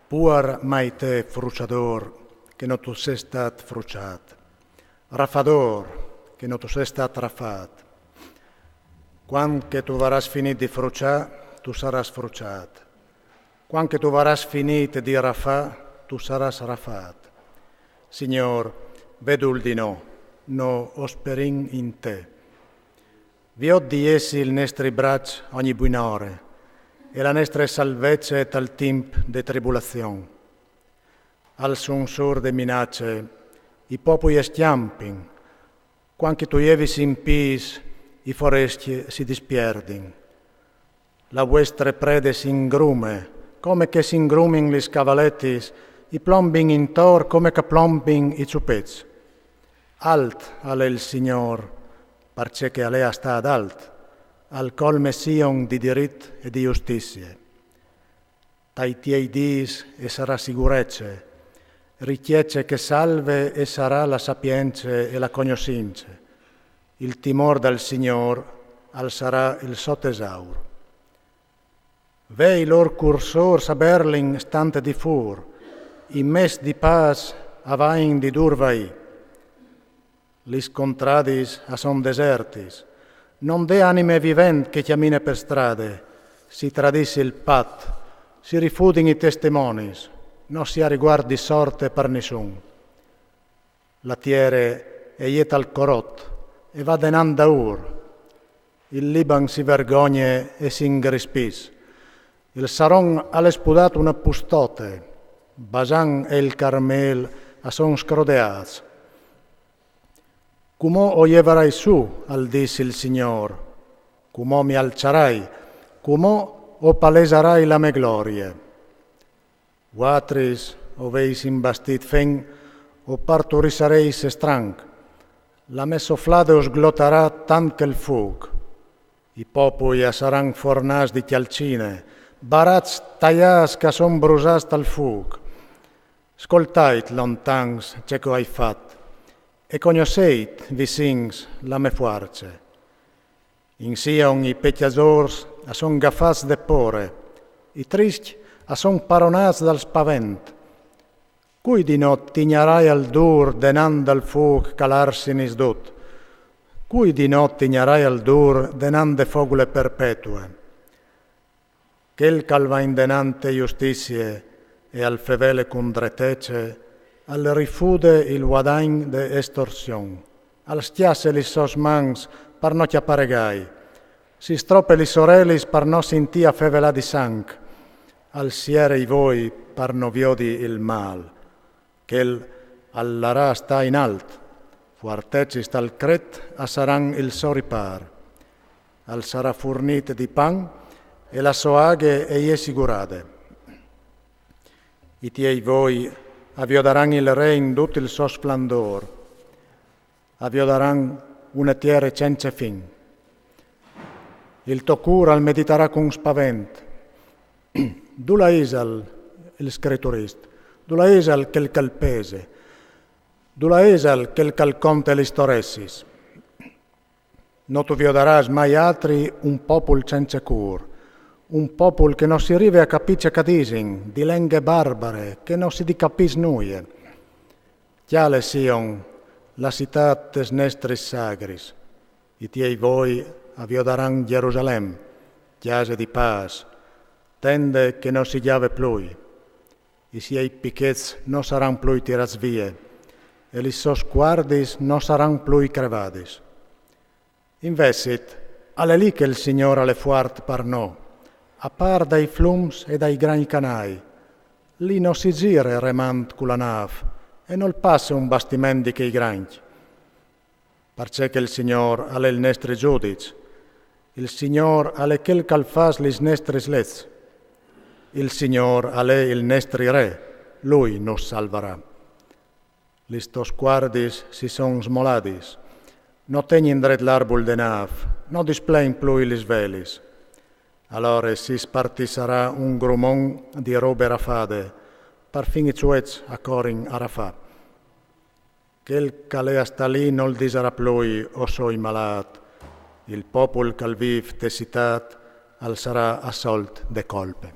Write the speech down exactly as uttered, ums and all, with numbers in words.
Puar mai te, fruçadôr, che no tu ses stat fruçât. Rafadôr, che no tu ses stat rafât. Cuant che tu varâs finît di fruçâ, tu sarâs fruçât. Cuant che tu varâs finît di rafâ, tu sarâs rafât. Signôr, vedûl di nô, nô o sperìn in te. Viôt di jessi il nestri braç ogni buinore e la nestre salvece tal timp de tribulazion. Al sunsûr de minace i popui a scjampin, cuant che tu jevis in pîts i forescj si dispierdin. La vuestre prede si ingrume, come che si ingrumin lis cavaletis, i plombin intor come che a plombin i çupets. Alt al è il Signôr, parcè che al è a stâ adalt, al colme Sion di dirit e di justizie. Tai tiei dîs e sarà sigurece, ricjece che salve e sarà la sapience e la cognossince. Il timôr dal Signôr al sarà il so tesaur. Ve i lôr cursôrs a berlin stant di fûr, i mets di pâs a vain di dûr vaî. Lis contradis a son desertis, no 'nd è anime vivent che cjamine pe strade, si tradìs il pat, si rifudin i testemonis, no si à riguart di sorte par nissun. La tiere e je tal corot e va denant daûr. Il Liban si vergogne e si ingrispìs. Il Saron al è spudât une pustote. Basan e il Carmel a son scrodeâts. Cumò o jevarai sù, al dîs il Signôr, cumò mi alçarai, cumò o palesarai la me glorie. Vuatris o veis imbastît fen, o parturissareis estranc. La me soflade o sglotarà tant che il fûc. I popui a saran fornâts di cjalcine, baraçs taiâts che a son brusâts tal fûc. Scoltait lontans ce che o ai fat, e cognosseit, vicins, la me fuarce. In Sion i pecjadôrs a son gafâts de pôre, i triscj a son paronâts dal spavent. Cui di nô tignaraial dûr denant dal fûc che al arsinìs dut? Cui di nô tignaraial dûr denant de fogule perpetue? Chel che al va indenant te justizie e al fevele cun dretece, al rifude il vuadagn de estorsion, al scjasse lis sôs mans par no cjapâ regai, si strope lis orelis par no sintî a fevelâ di sanc, al siere i voi par no viodi il mâl. Chel al larà a stâ in alt, fuartecis tal cret a saran il so ripâr. Al sarà furnît di pan e la sô aghe e je sigurade. I tiei voi a viodaran il re in dut il so splendôr, a viodaran une tiere cence fin. Il to cûr al meditarà cun spavent. Dulà isal il scriturist? Dulà isal chel che al pese? Dulà isal chel che al conte lis toressis? No tu viodarâs mai altri un popul cence cûr, un popul che no si rive a capî ce che a disin, di lenghe barbare, che no si dicapìs nuie. Cjale Sion, la citât des nestris sagris. I tiei voi a viodaran Gjerusalem, cjase di pâs, tende che no si gjave plui. I siei pichets no saran plui tirâts vie, e lis sôs cuardis no saran plui crevadis. Invezit, al è li che il Signôr al è fuart par nô, a pâr dai flums e dai grancj canâi. Li no si zire remant cu la nâf, e nol passe un bastiment di chei grancj. Parcè che il Signôr al è il nestri zudiç, il Signôr al è chel che al fâs lis nestris leçs. Il Signôr al è il nestri re, lui nus salvarà. Lis tôs cuardis si son smoladis. No tegnin dret l'arbul de nâf, no displein plui lis velis. Alore si spartissarà un grumon di robe rafade, parfin i çuets a corin a rafâ. Chel che al è a stâ li nol disarà plui: o soi malât. Il popul che al vîf te citât al sarà assolt de colpe.